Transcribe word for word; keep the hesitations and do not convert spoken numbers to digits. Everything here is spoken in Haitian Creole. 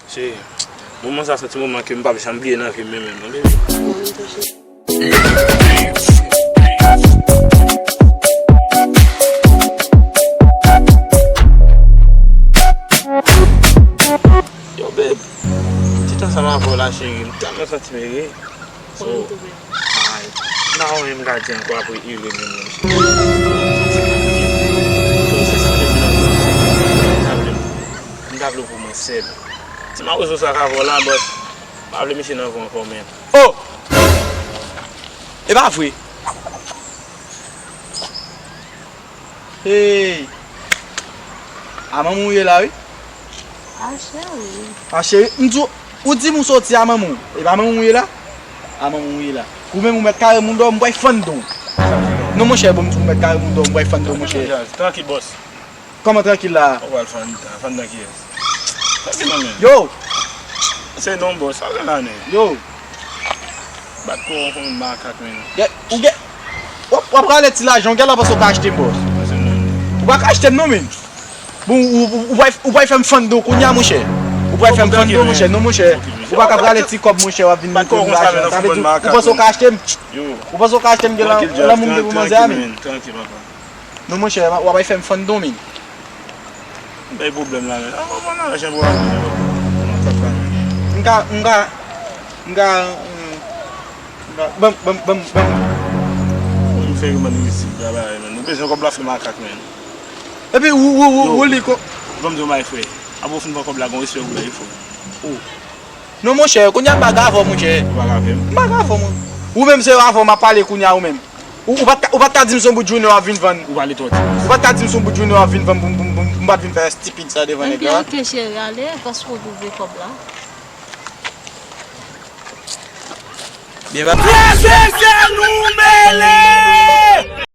Se moman sa, se ti moman ke m p ap janm bliye nan vi m menm, menm, non, baby. Yo, babe, ti tan sa m avè w la, cheri, m tèlman santi m ere. So, ay, m pa konnen m ka di ankò apre ere menm, non, cheri. So, se sa m te vin ansanm. M ta vle w pou mwen sèl. Ti mawozo sa ka vò la, but m pa vle misye nan vò ankò, menm. Oh! E pa vre. Hey! A manman w ye la, wi. A cheri. A cheri, m di w, ou di m ou soti a manman w. E pa manman w ye la? A manman w ye la. Ou menm ou mèt kare moun dò, m pral fann do w. Non, monchè, bon, m di w, ou mèt kare moun dò, m pral fann do w, monchè. Trankil, bòs. Kòman trankil la? Ou pral fann, fann nan kiyès? Sa se non, men. Yo! Se non, bòs, sa gen la, nen. Yo! Bat kò w kon makak, men. Gen, ou gen, w ap, w ap rale ti lajan, ou gen la panse w ka achte m, bòs. Sa se non, men. Ou pa ka achte m, non, men. Bon, ou, ou, ou pral, ou pral fè m fann do w kounye a, monchè. Ou pral fè m fann do w, monchè. Non, monchè. Ou pa ka rale ti kòb, monchè, w ap vin mete m lajan. Sa vle di, ou panse w ka achte m? Yo. Ou panse w ka achte m, gen la, lanmou m gen pou manzè a, men. Trankil, papa. Non, monchè, w ap fè m fann do w, men. M bay pwoblèm la, men. A, bon, bon, nan chen pou la, men. M ka, m ka, m ka, m ka, ban m, ban m, ban m, ban m. Ou fè yo mann isit, travay, men. Nou bezwen kòb la fè makak, men. Epi, ou, ou, ou, ou li ko. Ban m di w, my friend. Apre w fin pran kòb la, gon respè pou la, il faut. Non, monchè, kounye a m pa ka avè w, monchè. Ou pa ka avè m? M pa ka avè w, mwen. Ou menm, se avè w m ap pale kounye a, ou menm. Ou, ou pa t ka, ou pa t ka di m se yon bout jounen w ap vin vann. Ou pale twò ti. Ou pa t ka di m se yon bout jounen w ap vin vann pou, pou, pou, pou m pa t vin fè stipid sa devan nèg la. Ebyen, oke, cheri, ale, paske w twouve kòb la. Byen, ba- Frè, sè, sè, nou mele!